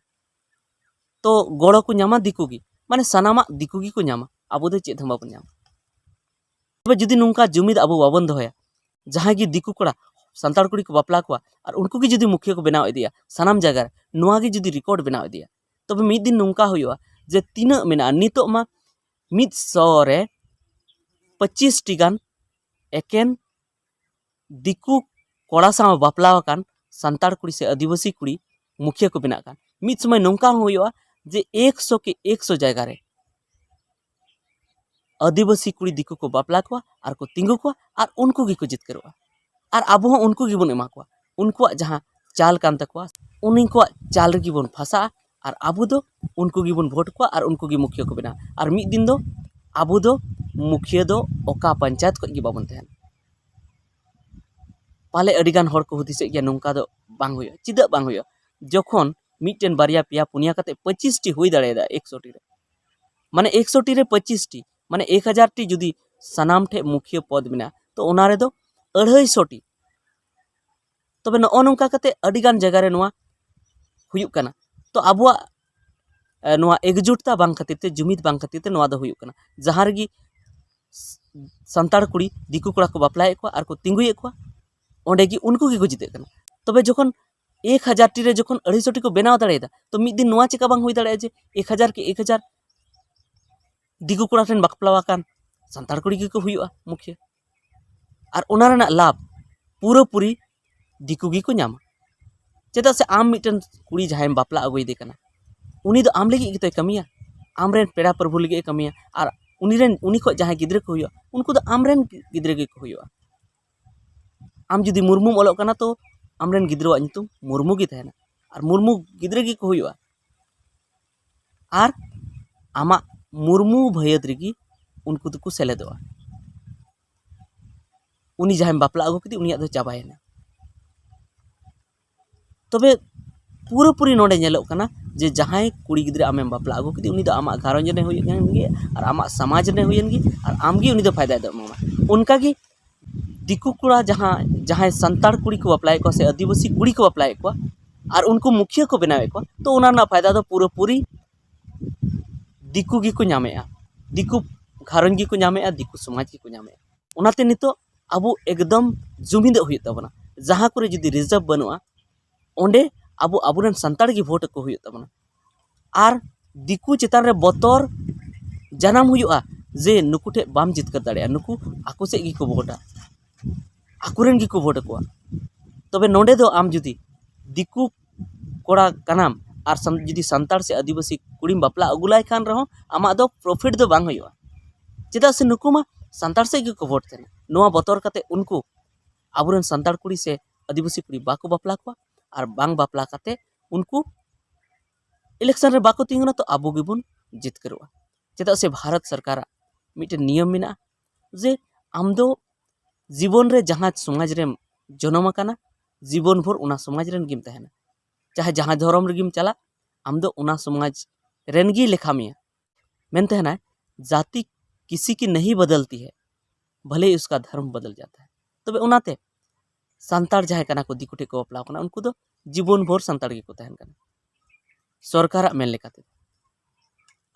ᱛᱚ ᱜᱚᱲᱚ ᱠᱚ ᱧᱟᱢᱟ ᱫᱤᱠᱩ ᱜᱮ, ᱢᱟᱱᱮ ᱥᱟᱱᱟᱢᱟᱜ ᱫᱤᱠᱩ ᱜᱮᱠᱚ ᱧᱟᱢᱟ, ᱟᱵᱚ ᱫᱚ ᱪᱮᱫ ᱦᱚᱸ ᱵᱟᱵᱚᱱ ᱧᱟᱢᱟ᱾ ᱛᱚᱵᱮ ᱡᱩᱫᱤ ᱱᱚᱝᱠᱟ ᱡᱩᱢᱤᱫ ᱟᱵᱚ ᱵᱟᱵᱚᱱ ᱫᱚᱦᱚᱭᱟ, ᱡᱟᱦᱟᱸᱭ ᱜᱮ ᱫᱤᱠᱩ ᱠᱚᱲᱟ ᱥᱟᱱᱛᱟᱲ ᱠᱩᱲᱤ ᱠᱚ ᱵᱟᱯᱞᱟ ᱠᱚᱣᱟ ᱟᱨ ᱩᱱᱠᱩ ᱜᱮ ᱡᱩᱫᱤ ᱢᱩᱠᱷᱤᱭᱟᱹ ᱠᱚ ᱵᱮᱱᱟᱣ ᱤᱫᱤᱭᱟ ᱥᱟᱱᱟᱢ ᱡᱟᱭᱜᱟ ᱨᱮ, ᱱᱚᱣᱟ ᱜᱮ ᱡᱩᱫᱤ ᱨᱮᱠᱚᱨᱰ ᱵᱮᱱᱟᱣ ᱤᱫᱤᱭᱟ, ᱛᱚᱵᱮ ᱢᱤᱫ ᱫᱤᱱ ᱱᱚᱝᱠᱟ ᱦᱩᱭᱩᱜᱼᱟ ᱡᱮ ᱛᱤᱱᱟᱹᱜ ᱢᱮᱱᱟᱜᱼᱟ, ᱱᱤᱛᱚᱜ ᱢᱟ ᱢᱤᱫ ᱥᱚ ᱨᱮ ᱯᱚᱸᱪᱤᱥ ᱴᱤ ᱜᱟᱱ ᱮᱠᱮᱱ ᱫᱤᱠᱩ ᱠᱚᱲᱟ ᱥᱟᱶ ᱵᱟᱯᱞᱟ ᱟᱠᱟᱱ ᱥᱟᱱᱛᱟᱲ ᱠᱩᱲᱤ ᱥᱮ ᱟᱹᱫᱤᱵᱟᱹᱥᱤ ᱠᱩᱲᱤ ᱢᱩᱠᱷᱤᱭᱟᱹ ᱠᱚ ᱵᱮᱱᱟᱜ ᱠᱟᱱ᱾ ᱢᱤᱫ ᱥᱚᱢᱚᱭ ᱱᱚᱝᱠᱟ ᱦᱚᱸ ᱦᱩᱭᱩᱜᱼᱟ ᱡᱮ ᱮᱠᱥᱚ ᱠᱮ ᱮᱠᱥᱚ ᱡᱟᱭᱜᱟ ᱨᱮ ᱟᱹᱫᱤᱵᱟᱹᱥᱤ ᱠᱩᱲᱤ ᱫᱤᱠᱩ ᱠᱚ ᱵᱟᱯᱞᱟ ᱠᱚᱣᱟ ᱟᱨ ᱠᱚ ᱛᱤᱸᱜᱩ ᱠᱚᱣᱟ ᱟᱨ ᱩᱱᱠᱩ ᱜᱮᱠᱚ ᱡᱤᱛᱠᱟᱹᱨᱚᱜᱼᱟ᱾ ᱟᱨ ᱟᱵᱚ ᱦᱚᱸ ᱩᱱᱠᱩ ᱜᱮᱵᱚᱱ ᱮᱢᱟ ᱠᱚᱣᱟ᱾ ᱩᱱᱠᱩᱣᱟᱜ ᱡᱟᱦᱟᱸ ᱪᱟᱞ ᱠᱟᱱ ᱛᱟᱠᱚᱣᱟ, ᱩᱱᱠᱩᱣᱟᱜ ᱪᱟᱞ ᱨᱮᱜᱮ ᱵᱚᱱ ᱯᱷᱟᱥᱟᱜᱼᱟ ᱟᱨ ᱟᱵᱚ ᱫᱚ ᱩᱱᱠᱩ ᱜᱮᱵᱚᱱ ᱵᱷᱳᱴ ᱠᱚᱣᱟ ᱟᱨ ᱩᱱᱠᱩ ᱜᱮ ᱢᱩᱠᱷᱤᱭᱟᱹ ᱠᱚ ᱵᱮᱱᱟᱣᱟ᱾ ᱟᱨ ᱢᱤᱫ ᱫᱤᱱ ᱫᱚ ᱟᱵᱚ ᱫᱚ ᱢᱩᱠᱷᱤᱭᱟᱹ ᱫᱚ ᱚᱠᱟ ᱯᱚᱧᱪᱟᱭᱮᱛ ᱠᱷᱚᱱ ᱜᱮ ᱵᱟᱵᱚᱱ ᱛᱟᱦᱮᱱᱟ᱾ ᱯᱟᱞᱮ ᱟᱹᱰᱤᱜᱟᱱ ᱦᱚᱲ ᱠᱚ ᱦᱩᱫᱤᱥᱮᱫ ᱜᱮᱭᱟ, ᱱᱚᱝᱠᱟ ᱫᱚ ᱵᱟᱝ ᱦᱩᱭᱩᱜᱼᱟ᱾ ᱪᱮᱫᱟᱜ ᱵᱟᱝ ᱦᱩᱭᱩᱜᱼᱟ? ᱡᱚᱠᱷᱚᱱ ᱢᱤᱫᱴᱮᱱ, ᱵᱟᱨᱭᱟ, ᱯᱮᱭᱟ, ᱯᱩᱱᱭᱟ ᱠᱟᱛᱮ ᱯᱚᱸᱪᱤᱥ ᱴᱤ ᱦᱩᱭ ᱫᱟᱲᱮᱭᱟᱫᱟ ᱮᱠᱥᱚ ᱴᱤ ᱨᱮ, ᱢᱟᱱᱮ ᱮᱠᱥᱚ ᱴᱤ ᱨᱮ ᱯᱚᱸᱪᱤᱥ ᱴᱤ, ᱢᱟᱱᱮ ᱮᱠ ᱦᱟᱡᱟᱨ ᱴᱤ ᱡᱩᱫᱤ ᱥᱟᱱᱟᱢ ᱴᱷᱮᱱ ᱢᱩᱠᱷᱤᱭᱟᱹ ᱯᱚᱫᱽ ᱢᱮᱱᱟᱜᱼᱟ, ᱛᱚ ᱚᱱᱟ ᱨᱮᱫᱚ ᱟᱹᱲᱟᱹᱭᱥᱚ ᱴᱤ᱾ ᱛᱚᱵᱮ ᱱᱚᱜᱼᱚ ᱱᱚᱝᱠᱟ ᱠᱟᱛᱮ ᱟᱹᱰᱤᱜᱟᱱ ᱡᱟᱭᱜᱟ ᱨᱮ ᱱᱚᱣᱟ ᱦᱩᱭᱩᱜ ᱠᱟᱱᱟ᱾ ᱛᱚ ᱟᱵᱚᱣᱟᱜ, ᱮ, ᱱᱚᱣᱟ ᱮᱠᱡᱩᱴᱛᱟ ᱵᱟᱝ ᱠᱷᱟᱹᱛᱤᱨ ᱛᱮ, ᱡᱩᱢᱤᱫ ᱵᱟᱝ ᱠᱷᱟᱹᱛᱤᱨ ᱛᱮ ᱱᱚᱣᱟ ᱫᱚ ᱦᱩᱭᱩᱜ ᱠᱟᱱᱟ᱾ ᱡᱟᱦᱟᱸ ᱨᱮᱜᱮ ᱥᱟᱱᱛᱟᱲ ᱠᱩᱲᱤ ᱫᱤᱠᱩ ᱠᱚᱲᱟ ᱠᱚ ᱵᱟᱯᱞᱟᱭᱮᱫ ᱠᱚᱣᱟ ᱟᱨ ᱠᱚ ᱛᱤᱸᱜᱩᱭᱮᱫ ᱠᱚᱣᱟ, ᱚᱸᱰᱮ ᱜᱮ ᱩᱱᱠᱩ ᱜᱮᱠᱚ ᱡᱤᱛᱟᱹᱜ ᱠᱟᱱᱟ᱾ ᱛᱚᱵᱮ ᱡᱚᱠᱷᱚᱱ ᱮᱠ ᱦᱟᱡᱟᱨ ᱴᱤ ᱨᱮ ᱡᱚᱠᱷᱚᱱ ᱟᱹᱲᱟᱹᱭᱥᱚ ᱴᱤ ᱠᱚ ᱵᱮᱱᱟᱣ ᱫᱟᱲᱮᱭᱟᱫᱟ, ᱛᱚ ᱢᱤᱫ ᱫᱤᱱ ᱱᱚᱣᱟ ᱪᱮᱠᱟ ᱵᱟᱝ ᱦᱩᱭ ᱫᱟᱲᱮᱭᱟᱜᱼᱟ ᱡᱮ ᱮᱠ ᱦᱟᱡᱟᱨ ᱠᱤ ᱮᱠ ᱦᱟᱡᱟᱨ ᱫᱤᱠᱩ ᱠᱚᱲᱟ ᱴᱷᱮᱱ ᱵᱟᱯᱞᱟ ᱟᱠᱟᱱ ᱥᱟᱱᱛᱟᱲ ᱠᱩᱲᱤ ᱜᱮᱠᱚ ᱦᱩᱭᱩᱜᱼᱟ ᱢᱩᱠᱷᱤᱭᱟᱹ? ᱟᱨ ᱚᱱᱟ ᱨᱮᱱᱟᱜ ᱞᱟᱵᱷ ᱯᱩᱨᱟᱹᱯᱩᱨᱤ ᱫᱤᱠᱩ ᱜᱮᱠᱚ ᱧᱟᱢᱟ᱾ ᱪᱮᱫᱟᱜ ᱥᱮ ᱟᱢ ᱢᱤᱫᱴᱮᱱ ᱠᱩᱲᱤ ᱡᱟᱦᱟᱸᱭᱮᱢ ᱵᱟᱯᱞᱟ ᱟᱹᱜᱩᱭᱮᱫᱮ ᱠᱟᱱᱟ, ᱩᱱᱤ ᱫᱚ ᱟᱢ ᱞᱟᱹᱜᱤᱫ ᱜᱮᱛᱚᱭ ᱠᱟᱹᱢᱤᱭᱟ, ᱟᱢᱨᱮᱱ ᱯᱮᱲᱟ ᱯᱨᱚᱵᱷᱩ ᱞᱟᱹᱜᱤᱫ ᱮ ᱠᱟᱹᱢᱤᱭᱟ᱾ ᱟᱨ ᱩᱱᱤ ᱨᱮᱱ, ᱩᱱᱤ ᱠᱷᱚᱱ ᱡᱟᱦᱟᱸᱭ ᱜᱤᱫᱽᱨᱟᱹ ᱠᱚ ᱦᱩᱭᱩᱜᱼᱟ, ᱩᱱᱠᱩ ᱫᱚ ᱟᱢᱨᱮᱱ ᱜᱤᱫᱽᱨᱟᱹ ᱜᱮᱠᱚ ᱦᱩᱭᱩᱜᱼᱟ᱾ ᱟᱢ ᱡᱩᱫᱤ ᱢᱩᱨᱢᱩᱢ ᱚᱞᱚᱜ ᱠᱟᱱᱟ, ᱛᱚ ᱟᱢᱨᱮᱱ ᱜᱤᱫᱽᱨᱟᱹᱣᱟᱜ ᱧᱩᱛᱩᱢ ᱢᱩᱨᱢᱩ ᱜᱮ ᱛᱟᱦᱮᱱᱟ, ᱟᱨ ᱢᱩᱨᱢᱩ ᱜᱤᱫᱽᱨᱟᱹ ᱜᱮᱠᱚ ᱦᱩᱭᱩᱜᱼᱟ᱾ ᱟᱨ ᱟᱢᱟᱜ ᱢᱩᱨᱢᱩ ᱵᱷᱟᱹᱭᱟᱹᱫ ᱨᱮᱜᱮ ᱩᱱᱠᱩ ᱫᱚᱠᱚ ᱥᱮᱞᱮᱫᱚᱜᱼᱟ᱾ ᱩᱱᱤ ᱡᱟᱦᱟᱸᱭᱮᱢ ᱵᱟᱯᱞᱟ ᱟᱹᱜᱩ ᱠᱮᱫᱮ, ᱩᱱᱤᱭᱟᱜ ᱫᱚ ᱪᱟᱵᱟᱭᱮᱱᱟ᱾ ᱛᱚᱵᱮ ᱯᱩᱨᱟᱹᱯᱩᱨᱤ ᱱᱚᱰᱮ ᱧᱮᱞᱚᱜ ᱠᱟᱱᱟ ᱡᱮ ᱡᱟᱦᱟᱸᱭ ᱠᱩᱲᱤ ᱜᱤᱫᱽᱨᱟᱹ ᱟᱢᱮᱢ ᱵᱟᱯᱞᱟ ᱟᱹᱜᱩ ᱠᱮᱫᱮ, ᱩᱱᱤ ᱫᱚ ᱟᱢᱟᱜ ᱜᱷᱟᱨᱚᱸᱡᱽ ᱨᱮᱱ ᱦᱩᱭᱮᱱ ᱜᱮ ᱟᱨ ᱟᱢᱟᱜ ᱥᱚᱢᱟᱡᱽ ᱨᱮᱱ ᱦᱩᱭᱮᱱ ᱜᱮ, ᱟᱨ ᱟᱢᱜᱮ ᱩᱱᱤ ᱫᱚ ᱯᱷᱟᱭᱫᱟᱭ ᱮᱢᱟᱢᱟ᱾ ᱚᱱᱠᱟᱜᱮ ᱫᱤᱠᱩ ᱠᱚᱲᱟ ᱡᱟᱦᱟᱸ, ᱡᱟᱦᱟᱸᱭ ᱥᱟᱱᱛᱟᱲ ᱠᱩᱲᱤ ᱠᱚ ᱵᱟᱯᱞᱟᱭᱮᱫ ᱠᱚᱣᱟ ᱥᱮ ᱟᱹᱫᱤᱵᱟᱹᱥᱤ ᱠᱩᱲᱤ ᱠᱚ ᱵᱟᱯᱞᱟᱭᱮᱫ ᱠᱚᱣᱟ ᱟᱨ ᱩᱱᱠᱩ ᱢᱩᱠᱷᱤᱭᱟᱹ ᱠᱚ ᱵᱮᱱᱟᱣᱮᱫ ᱠᱚᱣᱟ, ᱛᱚ ᱚᱱᱟ ᱨᱮᱱᱟᱜ ᱯᱷᱟᱭᱫᱟ ᱫᱚ ᱯᱩᱨᱟᱹᱯᱩᱨᱤ ᱫᱤᱠᱩ ᱜᱮᱠᱚ ᱧᱟᱢᱮᱫᱼᱟ, ᱫᱤᱠᱩ ᱜᱷᱟᱨᱚᱸᱡᱽ ᱜᱮᱠᱚ ᱧᱟᱢᱮᱫᱼᱟ, ᱫᱤᱠᱩ ᱥᱚᱢᱟᱡᱽ ᱜᱮᱠᱚ ᱧᱟᱢᱮᱫᱼᱟ᱾ ᱚᱱᱟᱛᱮ ᱱᱤᱛᱚᱜ ᱟᱵᱚ ᱮᱠᱫᱚᱢ ᱡᱩᱢᱤᱫᱚᱜ ᱦᱩᱭᱩᱜ ᱛᱟᱵᱚᱱᱟ᱾ ᱡᱟᱦᱟᱸ ᱠᱚᱨᱮ ᱡᱩᱫᱤ ᱨᱤᱡᱟᱨᱵᱷ ᱵᱟᱹᱱᱩᱜᱼᱟ, ᱚᱸᱰᱮ ᱟᱵᱚ ᱟᱵᱚᱨᱮᱱ ᱥᱟᱱᱛᱟᱲ ᱜᱮ ᱵᱷᱳᱴ ᱟᱠᱚ ᱦᱩᱭᱩᱜ ᱛᱟᱵᱚᱱᱟ᱾ ᱟᱨ ᱫᱤᱠᱩ ᱪᱮᱛᱟᱱ ᱨᱮ ᱵᱚᱛᱚᱨ ᱡᱟᱱᱟᱢ ᱦᱩᱭᱩᱜᱼᱟ ᱡᱮ ᱱᱩᱠᱩ ᱴᱷᱮᱱ ᱵᱟᱢ ᱡᱤᱛᱠᱟᱹᱨ ᱫᱟᱲᱮᱭᱟᱜᱼᱟ, ᱱᱩᱠᱩ ᱟᱠᱚ ᱥᱮᱫ ᱜᱮᱠᱚ ᱵᱷᱳᱴᱟ, ᱟᱠᱚᱨᱮᱱ ᱜᱮᱠᱚ ᱵᱷᱳᱴ ᱟᱠᱚᱣᱟ᱾ ᱛᱚᱵᱮ ᱱᱚᱰᱮ ᱫᱚ ᱟᱢ ᱡᱩᱫᱤ ᱫᱤᱠᱩ ᱠᱚᱲᱟ ᱠᱟᱱᱟᱢ ᱟᱨ ᱥᱟᱱ-, ᱡᱩᱫᱤ ᱥᱟᱱᱛᱟᱲ ᱥᱮ ᱟᱹᱫᱤᱵᱟᱹᱥᱤ ᱠᱩᱲᱤᱢ ᱵᱟᱯᱞᱟ ᱟᱹᱜᱩ ᱞᱟᱭ ᱠᱷᱟᱱ ᱨᱮᱦᱚᱸ, ᱟᱢᱟᱜ ᱫᱚ ᱯᱨᱚᱯᱷᱤᱴ ᱫᱚ ᱵᱟᱝ ᱦᱩᱭᱩᱜᱼᱟ᱾ ᱪᱮᱫᱟᱜ ᱥᱮ ᱱᱩᱠᱩ ᱢᱟ ᱥᱟᱱᱛᱟᱲ ᱥᱮᱫ ᱜᱮᱠᱚ ᱵᱷᱳᱴ ᱛᱟᱦᱮᱱᱟ᱾ ᱱᱚᱣᱟ ᱵᱚᱛᱚᱨ ᱠᱟᱛᱮ ᱩᱱᱠᱩ ᱟᱵᱚᱨᱮᱱ ᱥᱟᱱᱛᱟᱲ ᱠᱩᱲᱤ ᱥᱮ ᱟᱹᱫᱤᱵᱟᱹᱥᱤ ᱠᱩᱲᱤ ᱵᱟᱠᱚ ᱵᱟᱯᱞᱟ ᱠᱚᱣᱟ, ᱟᱨ ᱵᱟᱝ ᱵᱟᱯᱞᱟ ᱠᱟᱛᱮ ᱩᱱᱠᱩ ᱤᱞᱮᱠᱥᱚᱱ ᱨᱮ ᱵᱟᱠᱚ ᱛᱤᱸᱜᱩᱱᱟ, ᱛᱚ ᱟᱵᱚ ᱜᱮᱵᱚᱱ ᱡᱤᱛᱠᱟᱹᱨᱚᱜᱼᱟ᱾ ᱪᱮᱫᱟᱜ ᱥᱮ ᱵᱷᱟᱨᱚᱛ ᱥᱚᱨᱠᱟᱨᱟᱜ ᱢᱤᱫᱴᱮᱱ ᱱᱤᱭᱚᱢ ᱢᱮᱱᱟᱜᱼᱟ ᱡᱮ ᱟᱢ ᱫᱚ ᱡᱤᱵᱚᱱ ᱨᱮ ᱡᱟᱦᱟᱸ ᱥᱚᱢᱟᱡᱽ ᱨᱮᱢ ᱡᱚᱱᱚᱢ ᱟᱠᱟᱱᱟ, ᱡᱤᱵᱚᱱ ᱵᱷᱳᱨ ᱚᱱᱟ ᱥᱚᱢᱟᱡᱽ ᱨᱮᱱ ᱜᱮᱢ ᱛᱟᱦᱮᱱᱟ᱾ ᱪᱟᱦᱮ ᱡᱟᱦᱟᱸ ᱫᱷᱚᱨᱚᱢ ᱨᱮᱜᱮᱢ ᱪᱟᱞᱟᱜ, ᱟᱢ ᱫᱚ ᱚᱱᱟ ᱥᱚᱢᱟᱡᱽ ᱨᱮᱱ ᱜᱮᱭ ᱞᱮᱠᱷᱟ ᱢᱮᱭᱟ᱾ ᱢᱮᱱ ᱛᱟᱦᱮᱱᱟᱭ, "ᱡᱟᱛᱤ ᱠᱤᱥᱤ ᱠᱤ ᱱᱟᱦᱤ ᱵᱚᱫᱚᱞᱛᱤ ᱦᱮ, ᱵᱷᱟᱞᱮ ᱩᱥᱠᱟ ᱫᱷᱚᱨᱢ ᱵᱚᱫᱚᱞ ᱡᱟᱛᱟ ᱦᱮ᱾" ᱛᱚᱵᱮ ᱚᱱᱟᱛᱮ ᱥᱟᱱᱛᱟᱲ ᱡᱟᱦᱟᱸᱭ ᱠᱟᱱᱟ ᱠᱚ, ᱫᱤᱠᱩ ᱴᱷᱮᱱ ᱠᱚ ᱵᱟᱯᱞᱟ ᱠᱟᱱᱟ, ᱩᱱᱠᱩ ᱫᱚ ᱡᱤᱵᱚᱱ ᱵᱷᱳᱨ ᱥᱟᱱᱛᱟᱲ ᱜᱮᱠᱚ ᱛᱟᱦᱮᱱ ᱠᱟᱱᱟ, ᱥᱚᱨᱠᱟᱨᱟᱜ ᱢᱮᱱ ᱞᱮᱠᱟᱛᱮ᱾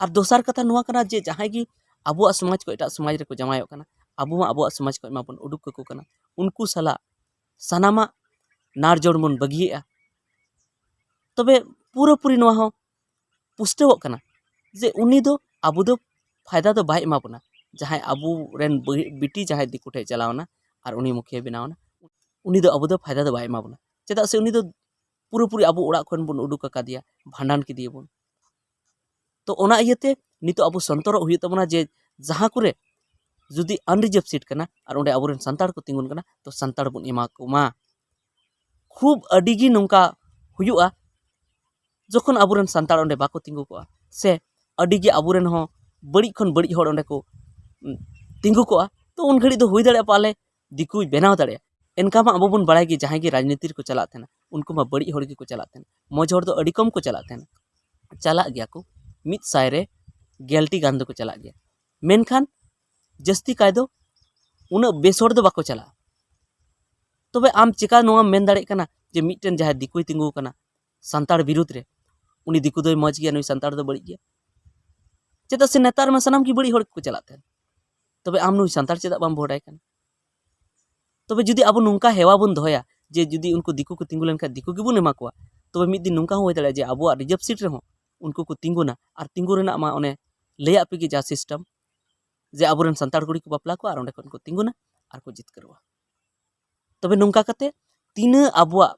ᱟᱨ ᱫᱚᱥᱟᱨ ᱠᱟᱛᱷᱟ ᱱᱚᱣᱟ ᱠᱟᱱᱟ ᱡᱮ ᱡᱟᱦᱟᱸᱭ ᱜᱮ ᱟᱵᱚᱣᱟᱜ ᱥᱚᱢᱟᱡᱽ ᱠᱚ ᱮᱴᱟᱜ ᱥᱚᱢᱟᱡᱽ ᱨᱮᱠᱚ ᱡᱟᱶᱟᱭᱚᱜ ᱠᱟᱱᱟ, ᱟᱵᱚ ᱢᱟ ᱟᱵᱚᱣᱟᱜ ᱥᱚᱢᱟᱡᱽ ᱠᱷᱚᱱ ᱢᱟᱵᱚᱱ ᱩᱰᱩᱠ ᱠᱟᱠᱚ ᱠᱟᱱᱟ, ᱩᱱᱠᱩ ᱥᱟᱞᱟᱜ ᱥᱟᱱᱟᱢᱟᱜ ᱱᱟᱨᱡᱚᱲ ᱵᱚᱱ ᱵᱟᱹᱜᱤᱭᱮᱫᱼᱟ᱾ ᱛᱚᱵᱮ ᱯᱩᱨᱟᱹᱯᱩᱨᱤ ᱱᱚᱣᱟ ᱦᱚᱸ ᱯᱩᱥᱴᱟᱹᱣᱚᱜ ᱠᱟᱱᱟ ᱡᱮ ᱩᱱᱤ ᱫᱚ, ᱟᱵᱚ ᱫᱚ ᱯᱷᱟᱭᱫᱟ ᱫᱚ ᱵᱟᱭ ᱮᱢᱟ ᱵᱚᱱᱟ᱾ ᱡᱟᱦᱟᱸᱭ ᱟᱵᱚ ᱨᱮᱱ ᱵᱤ-, ᱵᱤᱴᱤ ᱡᱟᱦᱟᱸᱭ ᱫᱤᱠᱩ ᱴᱷᱮᱱ ᱪᱟᱞᱟᱣ ᱮᱱᱟ ᱟᱨ ᱩᱱᱤ ᱢᱩᱠᱷᱤᱭᱟᱹ ᱵᱮᱱᱟᱣ ᱮᱱᱟ, ᱩᱱᱤ ᱫᱚ ᱟᱵᱚ ᱫᱚ ᱯᱷᱟᱭᱫᱟ ᱫᱚ ᱵᱟᱭ ᱮᱢᱟ ᱵᱚᱱᱟ᱾ ᱪᱮᱫᱟᱜ ᱥᱮ ᱩᱱᱤ ᱫᱚ ᱯᱩᱨᱟᱹᱯᱩᱨᱤ ᱟᱵᱚ ᱚᱲᱟᱜ ᱠᱷᱚᱱ ᱵᱚᱱ ᱩᱰᱩᱠ ᱟᱠᱟᱫᱮᱭᱟ, ᱵᱷᱟᱸᱰᱟᱱ ᱠᱮᱫᱮᱭᱟᱵᱚᱱ᱾ ᱛᱚ ᱚᱱᱟ ᱤᱭᱟᱹᱛᱮ ᱱᱤᱛᱚᱜ ᱟᱵᱚ ᱥᱚᱱᱛᱚᱨᱚᱜ ᱦᱩᱭᱩᱜ ᱛᱟᱵᱚᱱᱟ ᱡᱮ ᱡᱟᱦᱟᱸ ᱠᱚᱨᱮ ᱡᱩᱫᱤ unreserved seat ᱠᱟᱱᱟ ᱟᱨ ᱚᱸᱰᱮ ᱟᱵᱚᱨᱮᱱ ᱥᱟᱱᱛᱟᱲ ᱠᱚ ᱛᱤᱸᱜᱩᱱ ᱠᱟᱱᱟ, ᱛᱚ ᱥᱟᱱᱛᱟᱲ ᱵᱚᱱ ᱮᱢᱟ ᱠᱚ ᱢᱟ᱾ ᱠᱷᱩᱵ ᱟᱹᱰᱤ ᱜᱮ ᱱᱚᱝᱠᱟ ᱦᱩᱭᱩᱜᱼᱟ, ᱡᱚᱠᱷᱚᱱ ᱟᱵᱚᱨᱮᱱ ᱥᱟᱱᱛᱟᱲ ᱚᱸᱰᱮ ᱵᱟᱠᱚ ᱛᱤᱸᱜᱩ ᱠᱚᱜᱼᱟ, ᱥᱮ ᱟᱹᱰᱤ ᱜᱮ ᱟᱵᱚᱨᱮᱱ ᱦᱚᱸ ᱵᱟᱹᱲᱤᱡ ᱠᱷᱚᱱ ᱵᱟᱹᱲᱤᱡ ᱦᱚᱲ ᱚᱸᱰᱮ ᱠᱚ, ᱩᱸ, ᱛᱤᱸᱜᱩ ᱠᱚᱜᱼᱟ, ᱛᱚ ᱩᱱ ᱜᱷᱟᱹᱲᱤᱡ ᱫᱚ ᱦᱩᱭ ᱫᱟᱲᱮᱭᱟᱜᱼᱟ ᱯᱟᱞᱮ ᱫᱤᱠᱩᱭ ᱵᱮᱱᱟᱣ ᱫᱟᱲᱮᱭᱟᱜᱼᱟ᱾ ᱮᱱᱠᱟ ᱢᱟ ᱟᱵᱚ ᱵᱚᱱ ᱵᱟᱲᱟᱭ ᱜᱮ, ᱡᱟᱦᱟᱸᱭ ᱜᱮ ᱨᱟᱡᱽᱱᱤᱛᱤ ᱨᱮᱠᱚ ᱪᱟᱞᱟᱜ ᱛᱟᱦᱮᱱᱟ, ᱩᱱᱠᱩ ᱢᱟ ᱵᱟᱹᱲᱤᱡ ᱦᱚᱲ ᱜᱮᱠᱚ ᱪᱟᱞᱟᱜ ᱛᱟᱦᱮᱱᱟ, ᱢᱚᱡᱽ ᱦᱚᱲ ᱫᱚ ᱟᱹᱰᱤ ᱠᱚᱢ ᱠᱚ ᱪᱟᱞᱟᱜ ᱛᱟᱦᱮᱱᱟ᱾ ᱪᱟᱞᱟᱜ ᱜᱮᱭᱟ ᱠᱚ, ᱢᱤᱫ ᱥᱟᱭ ᱨᱮ ᱜᱮᱞ ᱴᱤ ᱜᱟᱱ ᱫᱚᱠᱚ ᱪᱟᱞᱟᱜ ᱜᱮᱭᱟ, ᱢᱮᱱᱠᱷᱟᱱ ᱡᱟᱹᱥᱛᱤ ᱠᱟᱭ ᱫᱚ ᱩᱱᱟᱹᱜ ᱵᱮᱥ ᱦᱚᱲ ᱫᱚ ᱵᱟᱠᱚ ᱪᱟᱞᱟᱜᱼᱟ᱾ ᱛᱚᱵᱮ ᱟᱢ ᱪᱮᱠᱟ ᱱᱚᱣᱟᱢ ᱢᱮᱱ ᱫᱟᱲᱮᱭᱟᱜ ᱠᱟᱱᱟ ᱡᱮ ᱢᱤᱫᱴᱮᱱ ᱡᱟᱦᱟᱸᱭ ᱫᱤᱠᱩᱭ ᱛᱤᱸᱜᱩ ᱟᱠᱟᱱᱟ ᱥᱟᱱᱛᱟᱲ ᱵᱤᱨᱩᱫᱽ ᱨᱮ, ᱩᱱᱤ ᱫᱤᱠᱩ ᱫᱚᱭ ᱢᱚᱡᱽ ᱜᱮᱭᱟ, ᱱᱩᱭ ᱥᱟᱱᱛᱟᱲ ᱫᱚ ᱵᱟᱹᱲᱤᱡ ᱜᱮᱭᱟ? ᱪᱮᱫᱟᱜ ᱥᱮ ᱱᱮᱛᱟᱨ ᱢᱟ ᱥᱟᱱᱟᱢ ᱜᱮ ᱵᱟᱹᱲᱤᱡ ᱦᱚᱲ ᱜᱮᱠᱚ ᱪᱟᱞᱟᱜ ᱛᱟᱦᱮᱱ᱾ ᱛᱚᱵᱮ ᱟᱢ ᱱᱩᱭ ᱥᱟᱱᱛᱟᱲ ᱪᱮᱫᱟᱜ ᱵᱟᱢ ᱵᱷᱳᱴ ᱟᱭ ᱠᱟᱱᱟ? ᱛᱚᱵᱮ ᱡᱩᱫᱤ ᱟᱵᱚ ᱱᱚᱝᱠᱟ ᱦᱮᱣᱟ ᱵᱚᱱ ᱫᱚᱦᱚᱭᱟ ᱡᱮ ᱡᱩᱫᱤ ᱩᱱᱠᱩ ᱫᱤᱠᱩ ᱠᱚ ᱛᱤᱸᱜᱩ ᱞᱮᱱᱠᱷᱟᱱ ᱫᱤᱠᱩ ᱜᱮᱵᱚᱱ ᱮᱢᱟ ᱠᱚᱣᱟ, ᱛᱚᱵᱮ ᱢᱤᱫ ᱫᱤᱱ ᱱᱚᱝᱠᱟ ᱦᱚᱸ ᱦᱩᱭ ᱫᱟᱲᱮᱭᱟᱜᱼᱟ ᱡᱮ ᱟᱵᱚᱣᱟᱜ ᱨᱤᱡᱟᱨᱵᱷ ᱥᱤᱴ ᱨᱮᱦᱚᱸ ᱩᱱᱠᱩ ᱠᱚ ᱛᱤᱸᱜᱩᱱᱟ᱾ ᱟᱨ ᱛᱤᱸᱜᱩ ᱨᱮᱱᱟᱜ ᱢᱟ ᱚᱱᱮ ᱞᱟᱹᱭᱟᱫ ᱯᱮ ᱜᱮ ᱡᱟ ᱥᱤᱥᱴᱮᱢ, ᱡᱮ ᱟᱵᱚᱨᱮᱱ ᱥᱟᱱᱛᱟᱲ ᱠᱩᱲᱤ ᱠᱚ ᱵᱟᱯᱞᱟ ᱠᱚᱣᱟ ᱟᱨ ᱚᱸᱰᱮ ᱠᱷᱚᱱ ᱠᱚ ᱛᱤᱸᱜᱩᱱᱟ ᱟᱨ ᱠᱚ ᱡᱤᱛᱠᱟᱹᱨᱚᱜᱼᱟ᱾ ᱛᱚᱵᱮ ᱱᱚᱝᱠᱟ ᱠᱟᱛᱮ ᱛᱤᱱᱟᱹᱜ ᱟᱵᱚᱣᱟᱜ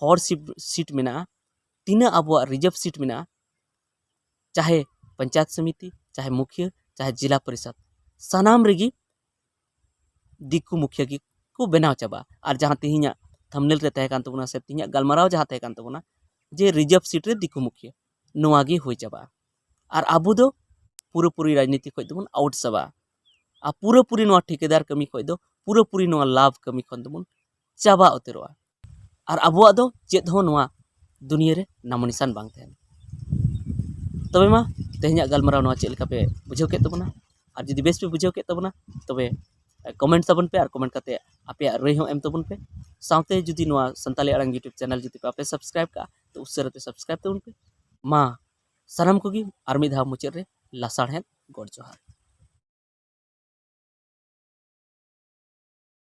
ᱦᱚᱲ ᱥᱤᱴ, ᱥᱤᱴ ᱢᱮᱱᱟᱜᱼᱟ, ᱛᱤᱱᱟᱹᱜ ᱟᱵᱚᱣᱟᱜ ᱨᱤᱡᱟᱨᱵᱷ ᱥᱤᱴ ᱢᱮᱱᱟᱜᱼᱟ, ᱪᱟᱦᱮ ᱯᱚᱧᱪᱟᱭᱮᱛ ᱥᱚᱢᱤᱛᱤ, ᱪᱟᱦᱮ ᱢᱩᱠᱷᱤᱭᱟᱹ, ᱪᱟᱦᱮ ᱡᱮᱞᱟ ᱯᱚᱨᱤᱥᱚᱫᱽ, ᱥᱟᱱᱟᱢ ᱨᱮᱜᱮ ᱫᱤᱠᱩ ᱢᱩᱠᱷᱤᱭᱟᱹ ᱜᱮᱠᱚ ᱵᱮᱱᱟᱣ ᱪᱟᱵᱟᱜᱼᱟ᱾ ᱟᱨ ᱡᱟᱦᱟᱸ ᱛᱮᱦᱮᱧᱟᱜ ᱛᱷᱟᱢᱵᱽᱱᱮᱞ ᱨᱮ ᱛᱟᱦᱮᱸ ᱠᱟᱱ ᱛᱟᱵᱚᱱᱟ ᱥᱮ ᱛᱮᱦᱮᱧᱟᱜ ᱜᱟᱞᱢᱟᱨᱟᱣ ᱡᱟᱦᱟᱸ ᱛᱟᱦᱮᱸ ᱠᱟᱱ ᱛᱟᱵᱚᱱᱟ ᱡᱮ ᱨᱤᱡᱟᱨᱵᱷ ᱥᱤᱴ ᱨᱮ ᱫᱤᱠᱩ ᱢᱩᱠᱷᱤᱭᱟᱹ, ᱱᱚᱣᱟ ᱜᱮ ᱦᱩᱭ ᱪᱟᱵᱟᱜᱼᱟ᱾ ᱟᱨ ᱟᱵᱚ ᱫᱚ ᱯᱩᱨᱟᱹᱯᱩᱨᱤ ᱨᱟᱡᱽᱱᱤᱛᱤ ᱠᱷᱚᱱ ᱫᱚᱵᱚᱱ ᱟᱣᱩᱴ ᱪᱟᱵᱟᱜᱼᱟ᱾ ᱟᱨ ᱯᱩᱨᱟᱹᱯᱩᱨᱤ ᱱᱚᱣᱟ ᱴᱷᱤᱠᱟᱹᱫᱟᱨ ᱠᱟᱹᱢᱤ ᱠᱷᱚᱱ ᱫᱚ, ᱯᱩᱨᱟᱹᱯᱩᱨᱤ ᱱᱚᱣᱟ ᱞᱟᱵᱷ ᱠᱟᱹᱢᱤ ᱠᱷᱚᱱ ᱫᱚᱵᱚᱱ ᱪᱟᱵᱟ ᱩᱛᱟᱹᱨᱚᱜᱼᱟ᱾ ᱟᱨ ᱟᱵᱚᱣᱟᱜ ᱫᱚ ᱪᱮᱫ ᱦᱚᱸ ᱱᱚᱣᱟ ᱫᱩᱱᱤᱭᱟᱹ ᱨᱮ ᱱᱟᱢᱚ ᱱᱤᱥᱟᱱ ᱵᱟᱝ ᱛᱟᱦᱮᱱᱟ᱾ ᱛᱚᱵᱮ ᱢᱟ, ᱛᱮᱦᱮᱧᱟᱜ ᱜᱟᱞᱢᱟᱨᱟᱣ ᱱᱚᱣᱟ ᱪᱮᱫ ᱞᱮᱠᱟ ᱯᱮ ᱵᱩᱡᱷᱟᱹᱣ ᱠᱮᱫ ᱛᱟᱵᱚᱱᱟ? ᱟᱨ ᱡᱩᱫᱤ ᱵᱮᱥ ᱯᱮ ᱵᱩᱡᱷᱟᱹᱣ ᱠᱮᱫ ᱛᱟᱵᱚᱱᱟ, ᱛᱚᱵᱮ ᱠᱚᱢᱮᱱᱴ ᱛᱟᱵᱚᱱ ᱯᱮ ᱟᱨ ᱠᱚᱢᱮᱱᱴ ᱠᱟᱛᱮ ᱟᱯᱮᱭᱟᱜ ᱨᱟᱹᱭ ᱦᱚᱸ ᱮᱢ ᱛᱟᱵᱚᱱ ᱯᱮ᱾ ᱥᱟᱶᱛᱮ ᱡᱩᱫᱤ ᱱᱚᱣᱟ ᱥᱟᱱᱛᱟᱞᱤ ᱟᱲᱟᱝ YouTube ᱪᱮᱱᱮᱞ ᱡᱩᱫᱤ ᱯᱮ ᱟᱯᱮ ᱥᱟᱵᱥᱠᱨᱟᱭᱤᱵ ᱠᱟᱜᱼᱟ, ᱛᱚ ᱩᱥᱟᱹᱨᱟ ᱛᱮ ᱥᱟᱵᱥᱠᱨᱟᱭᱤᱵ ᱛᱟᱵᱚᱱ ᱯᱮ᱾ ᱢᱟ, ᱥᱟᱱᱟᱢ ᱠᱚᱜᱮ ᱟᱨ ᱢᱤᱫ ᱫᱷᱟᱣ ᱢᱩᱪᱟᱹᱫ ᱨᱮ ᱞᱟᱥᱟᱲᱦᱮᱫ ᱜᱚᱰ ᱡᱚᱦᱟᱨ᱾